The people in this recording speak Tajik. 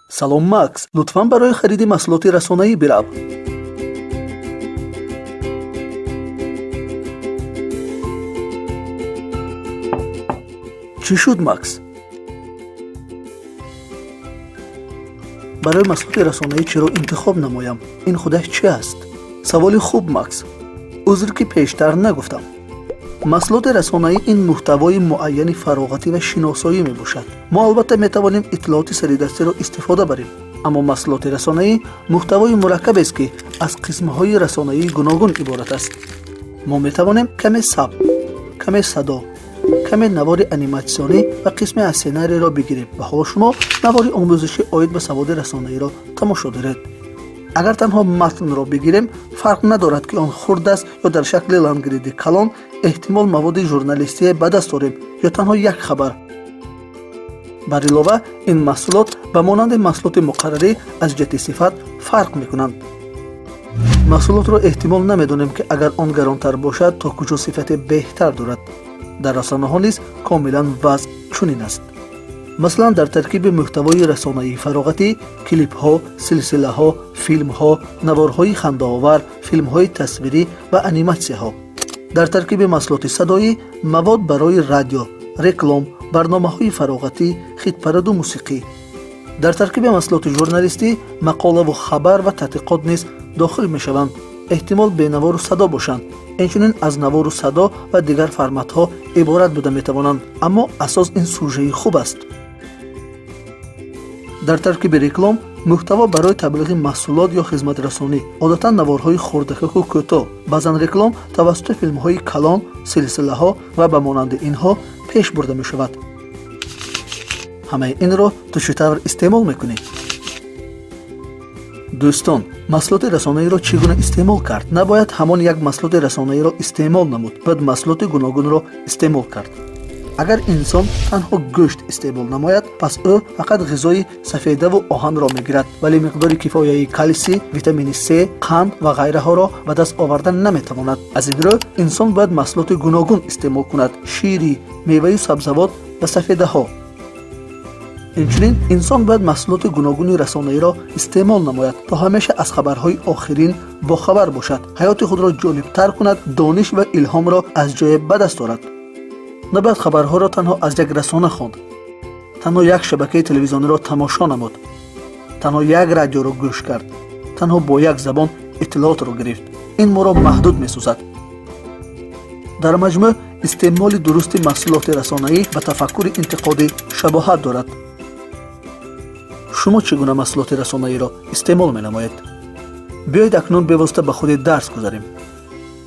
Салом, Макс, лутфан барои хариди маҳсулоти расонаӣ бирав. Чӣ шуд, Макс? Барои маҳсулоти расонаӣ чиро интихоб намоям? Ин худаш чӣ аст? Саволи хуб, Макс, узр, ки пештар нагуфтам. Маҳсулоти расонаӣ ин муҳтавои муайяни фароғатӣ ва шиносоӣ мебошад. Мо албатта метавонем иттилооти саридастиро истифода барем, аммо маҳсулоти расонаӣ муҳтавои мураккабест, ки аз қисмҳои расонаии гуногун иборат аст. Мо метавонем каме сабт, каме садо, каме навори аниматсионӣ ва қисме аз сценарийро бигирем. Ва ҳоло шумо навори омӯзишӣ оид ба саводи расонаиро тамошо доред. Агар танҳо матнро бигирем, фарқ надорад, ки он хурд аст ё дар шакли лонгриди калон, эҳтимол маводи журналистие ба даст дорем ё танҳо як хабар. Бар илова, ин маҳсулот ба монанди маҳсулоти муқаррарӣ аз ҷиҳати сифат фарқ мекунанд. Маҳсулотро эҳтимол намедонем, ки агар он гаронтар бошад, то куҷо сифати беҳтар дорад. Дар расонаҳо низ комилан вазъ чунин аст. Масалан, дар таркиби муҳтавои расонаии фароғатӣ клипҳо, силсилаҳо, филмҳо, наворҳои хандаовар, филмҳои тасвирӣ ва аниматсияҳо. Дар таркиби маҳсулоти садоӣ мавод барои радио, реклом, барномаҳои фароғатӣ, хитпараду мусиқӣ. Дар таркиби маҳсулоти журналистӣ мақолаву хабар ва тадқиқот низ дохил мешаванд. Эҳтимол бенавору садо бошанд, инчунин аз навору садо ва дигар форматҳо иборат буда метавонанд, аммо асос ин сужаи хуб аст. Дар таркиби реклом муҳтаво барои таблиғи маҳсулот ё хизматрасонӣ, одатан наворҳои хурдакаку кӯтоҳ. Баъзан реклом тавассути филмҳои калон, силсилаҳо ва ба монанди инҳо пеш бурда мешавад. Ҳамаи инро ту чӣ тавр истеъмол мекунӣ? Дӯстон, маҳсулоти расонаиро чӣ гуна истеъмол кард? Набояд ҳамон як маҳсулоти расонаиро истеъмол намуд, бояд маҳсулоти гуногунро истеъмол кард. Агар инсон танҳо гӯшт истеъмол намояд, пас ӯ фақат ғизои сафедаву оҳанро мегирад, вале миқдори кифояи калсий, витамини С, қанд ва ғайраҳоро ба даст оварда наметавонад. Аз ин рӯ инсон бояд маҳсулоти гуногун истеъмол кунад: шири, меваю сабзавот ва сафедаҳо. Инчунин инсон бояд маҳсулоти гуногуни расонаиро истеъмол намояд, то ҳамеша аз хабарҳои охирин бохабар бошад, ҳаёти худро ҷолибтар кунад, дониш ва илҳомро аз ҷое ба даст орад. Набояд хабарҳоро танҳо аз як расона хонд, танҳо як шабакаи телевизиониро тамошо намуд, танҳо як радиоро гӯш кард, танҳо бо як забон иттилоотро гирифт. Ин моро маҳдуд месозад. Дар маҷмӯъ, истеъмоли дурусти маҳсулоти расонаӣ ба тафаккури интиқодӣ шабоҳат дорад. Шумо чӣ гуна маҳсулоти расонаиро истеъмол менамоед? Биёед, акнун бевосита ба худи дарс гузарем.